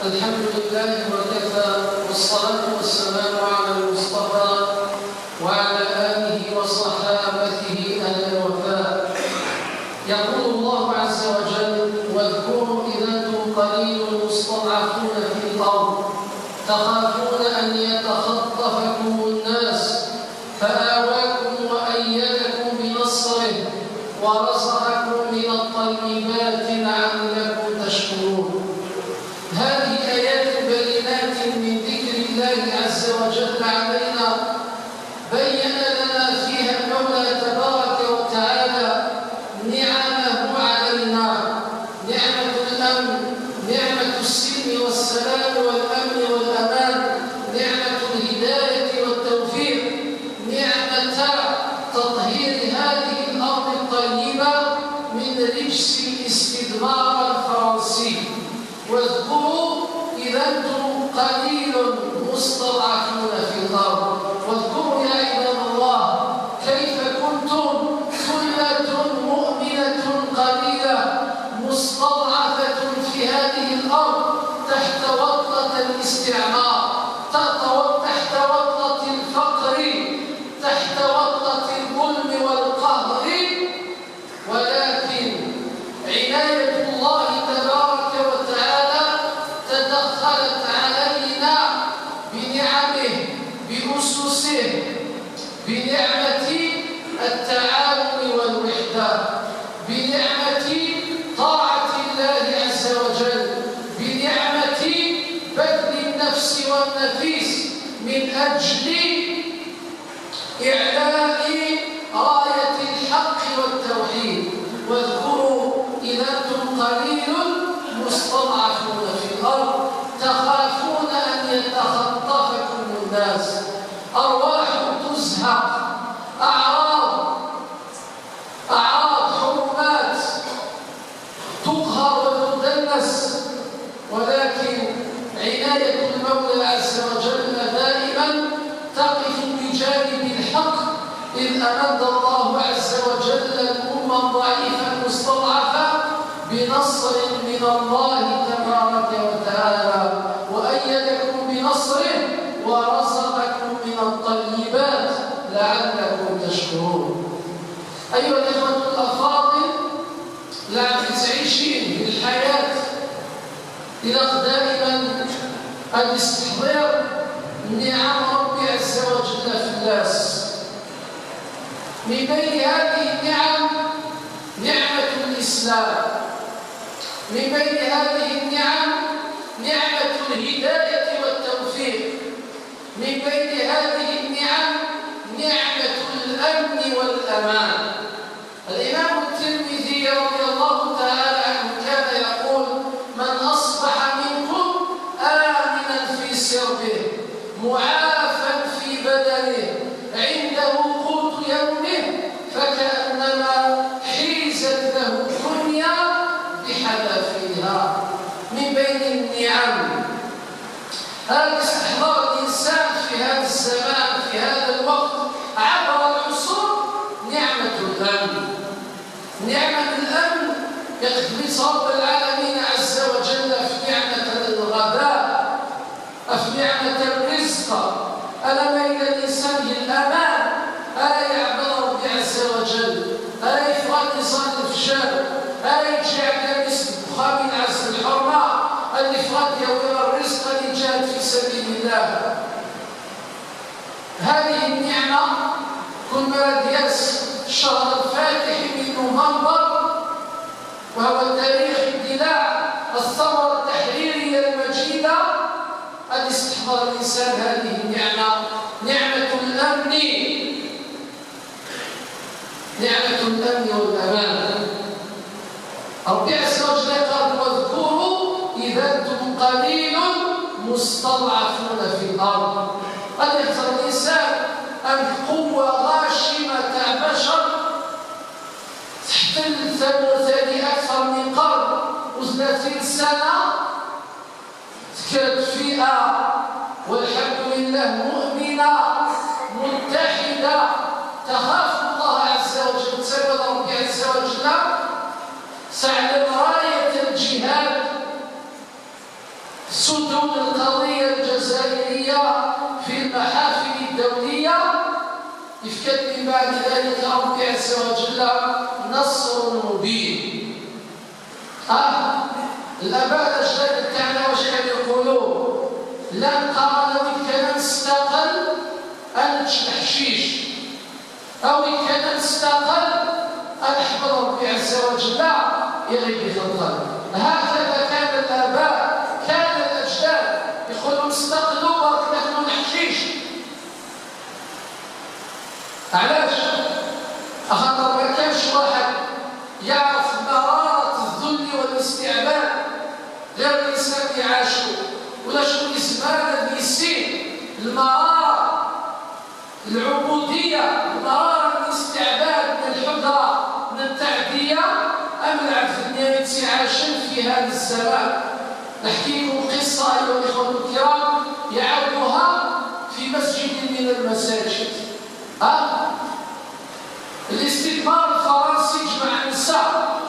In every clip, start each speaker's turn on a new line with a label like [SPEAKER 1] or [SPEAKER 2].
[SPEAKER 1] الحمد لله وكفى، والصلاة والسلام على المصطفى وعلى آله وصحابته أهل الوفاء. يقول الله عز وجل: واذكروا إذا أنتم قليل مستضعفون في الأرض تخافون أن يتخطفكم الناس فآواكم وأيدكم بنصره ورزقكم من الطيبات لعلكم تشكرون. هذه آيات بينات من ذكر الله عز وجل علينا، بين لنا فيها المولى تبارك وتعالى نعمه علينا، نعمة الأمن، نعمة السلم والسلام والأمن والأمان، نعمة الهداية والتوفيق، نعمة تطهير هذه الأرض الطيبة من رجس الاستدمار الفرنسي. واذكروا إذا أنتم قليل مستضعفون في الأرض. واذكروا يا عباد الله كيف كنتم ثلة مؤمنة قليلة مستضعفة في هذه الأرض تحت وطأة الاستعمار، تحت وطأة الفقر، تحت وطأة الظلم والقهر، ولكن عناية الله تبارك وتعالى تدخلت علينا بنعمه، بأسسه، بنعمة التعاون والوحدة، بنعمة طاعة الله عز وجل، بنعمة بذل النفس والنفيس من أجل إعلاء راية الحق والتوحيد. واذكروا إذا أنتم قليل مستضعفون في الأرض تخافون أن يتخطفكم الناس، أرواح تزهق، أعراض حرمات تقهر وتدنس، ولكن عناية المولى عز وجل دائما تقف بجانب الحق، إذ أمد الله عز وجل الأمة الضعيفة المستضعفة بنصر من الله تبارك وتعالى، وأيدكم بنصره ورزقكم من الطيبات لعلكم تشكرون. أيها الإخوة الأفاضل، لعل تعيشين في الحياة إلى دائما الاستحضار نعم ربي عز وجل في الناس. من بين هذه النعم نعمة الإسلام، من بين هذه النعم نعمة الهداية والتوفيق، من بين هذه النعم نعمة الأمن والأمان. الإمام الترمذي رضي الله تعالى عنه كان يقول: من أصبح منكم آمنا في سربه، معافا في بدنه، عنده قوت يومه، فكأنما حيزت له الدنيا بحذافيرها. من بين النعم هذا استحضار الإنسان في هذا الزمان، في هذا الوقت، عبر العصور، نعمة الأمن. نعمة الأمن يقتبس رب العالمين عز وجل في نعمة الغذاء، في نعمة الرزق. ألا ما إلى الإنسان الأمان، ألا يعبد ربي عز وجل، ألا يفرق إنسان الفشل، ألا يجعل لابس الدخان عز الحرمة، الإفراد يوم الرزق للجهاد في سبيل الله. هذه النعمة كل ما دياس الشهر الفاتح من نوفمبر، وهو تاريخ اندلاع الثورة التحريرية المجيدة، أن استحضر الإنسان هذه النعمة، نعمة الأمن، نعمة الأمن والأمان. ربي عز وجل قال: واذكروا إذا أنتم قليل مستضعفون في الأرض. قد يختار الإنسان أن قوة غاشمة تاع بشر تحتل ثاني أكثر من قرن و30 سنة، تكاد فئة والحمد لله مؤمنة متحدة تخاف الله عز وجل، تسبب ربي عز وجل، سعد راية سدود القضية الجزائرية في المحافل الدولية. يفكد من بعد ذلك ربي عز وجل نصر مبين. الآباء الأجداد تاعنا واش كانوا يقولوا؟ لن قال كان نستقل أنتش الحشيش، أو كان نستقل أنحمد ربي عز وجل يغيب يخلق. هكذا كان الآباء، كان الأجداد يقولوا نستقلوا برك ناكلوا الحشيش. علاش؟ خاطر ما كانش واحد يعرف مرارة الذل والاستعباد غير الإنسان اللي عاشو ولا شكون زمان اللي يسين المرارة العبودية، المرارة الاستعباد من الحقرة من التعدية. أم العبد النيامتي عاشن في هذا الزمان. نحكي لكم قصة أيها الإخوة الكرام يعودها في مسجد من المساجد. الاستثمار الفرنسي جمع النساء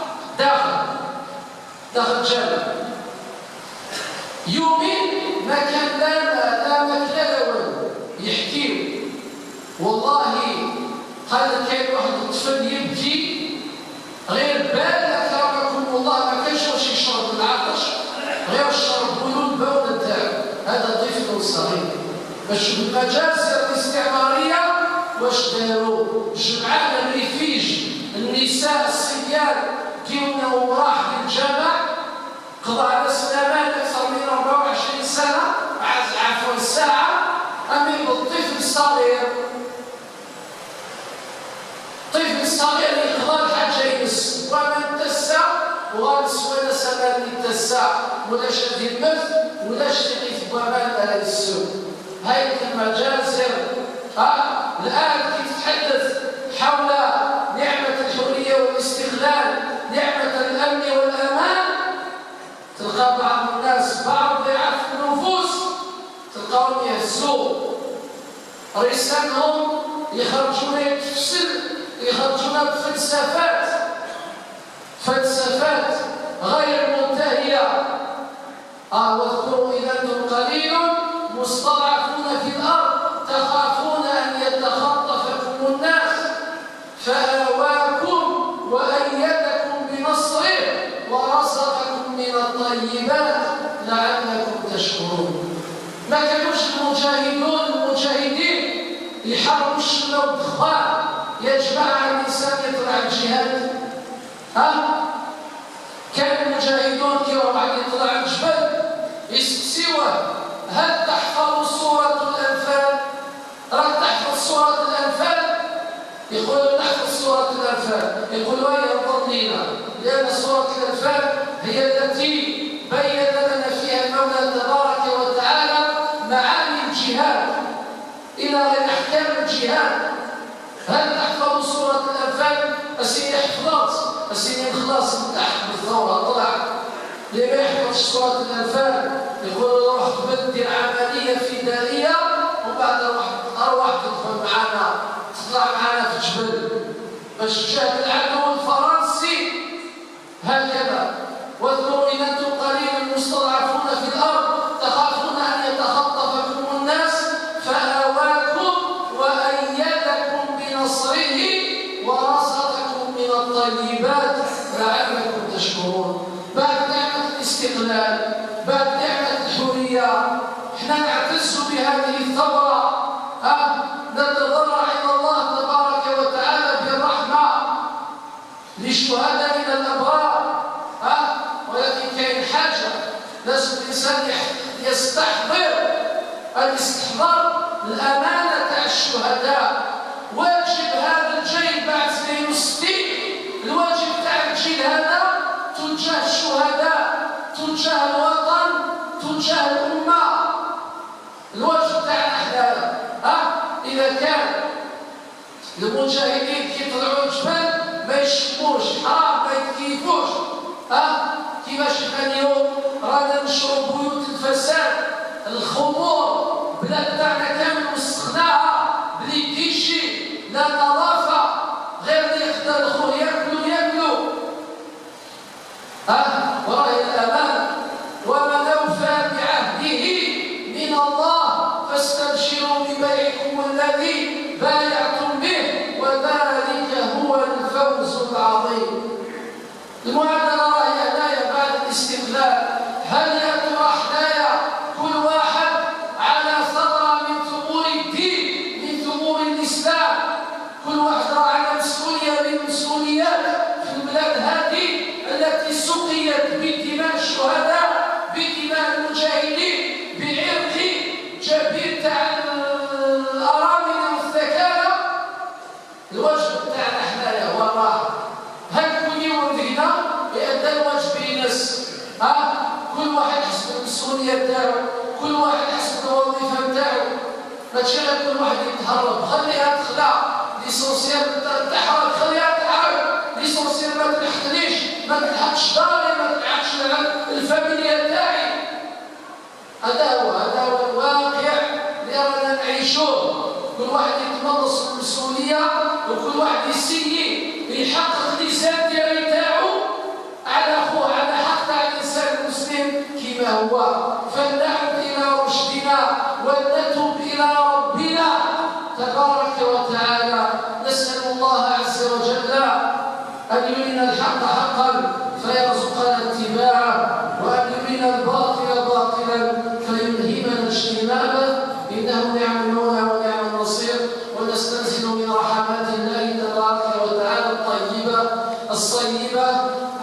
[SPEAKER 1] داخل الجامع. يومين ما كان لا ماكله لا والو. يحكيو والله، قال كاين واحد الطفل يبكي غير بال اكرمكم الله ما كانش واش يشرب العطش، غير شرب بيون البول تاعو. هذا طفل صغير. باش المجازر الاستعمارية واش داروا؟ جمعنا الريفيج النساء الصبيان كيونا وراح للجامع، قضى على سلامات اكثر من 24 سنة عفوا ساعة. امين بالطفل الصغير، الطفل الصغير يقضى الحاجة يمس ومن تسع وغالس ولا سمان تسع ولا شد المث ولا شتي في ومان لا السوء. هاي المجازر. الآن كي تتحدث حول نعمة الحرية والاستقلال، نعمة الأمن والأمان، تلقى بعض الناس، بعض ضعاف النفوس، تلقاهم يهزوا رسالهم، يخرجون يتفسر، يخرجون بفلسفات، فلسفات غير منتهية. واذكروا إذا أنتم قليل مستضعفون في الأرض تخافون أن يتخطفكم الناس فآواكم وأيدكم بنصره ورزقكم من الطيبات لعلكم تشكرون. ما كانوش المجاهدون المجاهدين يحاربوا الشلة والدخان. يا جماعة الإنسان يطلع الجهاد. كان المجاهدون كي واحد يطلع الجبل يسقسيوه هل تحفظ سورة الأنفال؟ راك تحفظ سورة الأنفال؟ يقولوا نحفظ سورة الأنفال. يقولوا هي ضلينا، لأن سورة الأنفال هي التي بين لنا فيها المولى تبارك وتعالى معاني الجهاد إلى غير أحكام الجهاد. هل تحفظ سورة الأنفال؟ السيدي حفظت، السيدي خلاص تحت بالثورة طلع. اللي ما يحفظش سورة الأنفال يقولوا روح قبل دير عملية فدائية وبعد أرواح تدخل معنا، تطلع معنا في الجبل باش تجاهد العدو الفرنسي. هكذا واذكروا إذا أنتم قليل مستضعفون في الأرض تخافون أن يتخطفكم الناس فآواكم وأيدكم بنصره ورزقكم من الطيبات لعلكم تشكرون. بعد نعمة الاستقلال، بعد نعمة الحرية، احنا نعتز بهذه الثورة. نتضرع إلى الله تبارك وتعالى بالرحمة لشهدائنا الأبرار. ولكن كاين حاجة لازم الإنسان يستحضر، الاستحضار الأمانة تاع الشهداء. واجب هذا الجيل بعد 62، الواجب تاع الجيل هذا تجاه الشهداء، تجاه الوطن، تجاه الأمة. الواجب تاعنا حنا إذا كان المجاهدين كي طلعوا الجبل ما يشموش حرام، ما يتكيفوش. كيفاش حنا اليوم رانا نشرب بيوت الفساد، الخمور، بلاد تاعنا كامل وسخناها بلي ديشي، لا نظافة، غير اللي يقدر الخور ياكلو ياكلو. وراهي الأمانة. ومن أوفى بعهده كل واحد حسب المسؤولية تاعو، كل واحد حسب الوظيفة تاعو. ماشي غير كل واحد يتهرب، خليها تخلع، l'essentiel تحرق، خليها تحرق، l'essentiel ما تلحقنيش، ما تلحقش داري، ما تلحقش الفاميليا تاعي. هذا هو الواقع اللي رانا نعيشوه. كل واحد يتملص من المسؤولية، وكل واحد يسيي يحقق les intérêts تاعو على خوه، على حق تاع الإنسان المسلم كما هو. فلنعد إلى رشدنا ولنتب إلى ربنا تبارك وتعالى. نسأل الله عز وجل أن يرينا الحق حقا فيرزقنا اتباعه، وأن يرينا الباطل باطلا فيلهمنا اجتنابه، إنه نعم المولى ونعم النصير. ونستنزل من رحمات الله تبارك وتعالى الطيبة الصيبة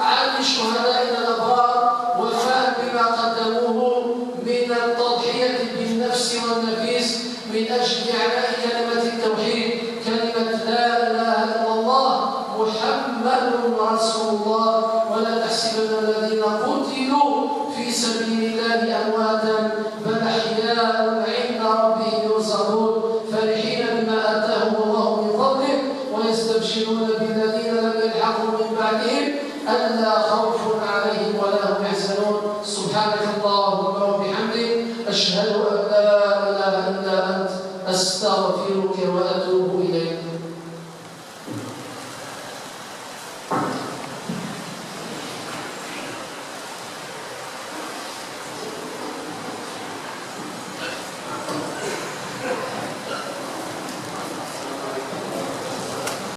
[SPEAKER 1] عن شهدائنا الأبرار، وفاء بما قدموه من التضحية بالنفس والنفيس من أجل إعلاء كلمة التوحيد، كلمة لا إله إلا الله محمد رسول الله. ولا تحسبن الذين قتلوا في سبيل الله أمواتا بل أحياء عند ربهم يرزقون، فرحين بما آتاهم الله من فضله، ويستبشرون بالذين لم يلحقوا من بعدهم ألا خوف عليهم ولا هم يحزنون. سبحانك اللهم وبحمدك، أشهد أن لا إله إلا أنت، أستغفرك.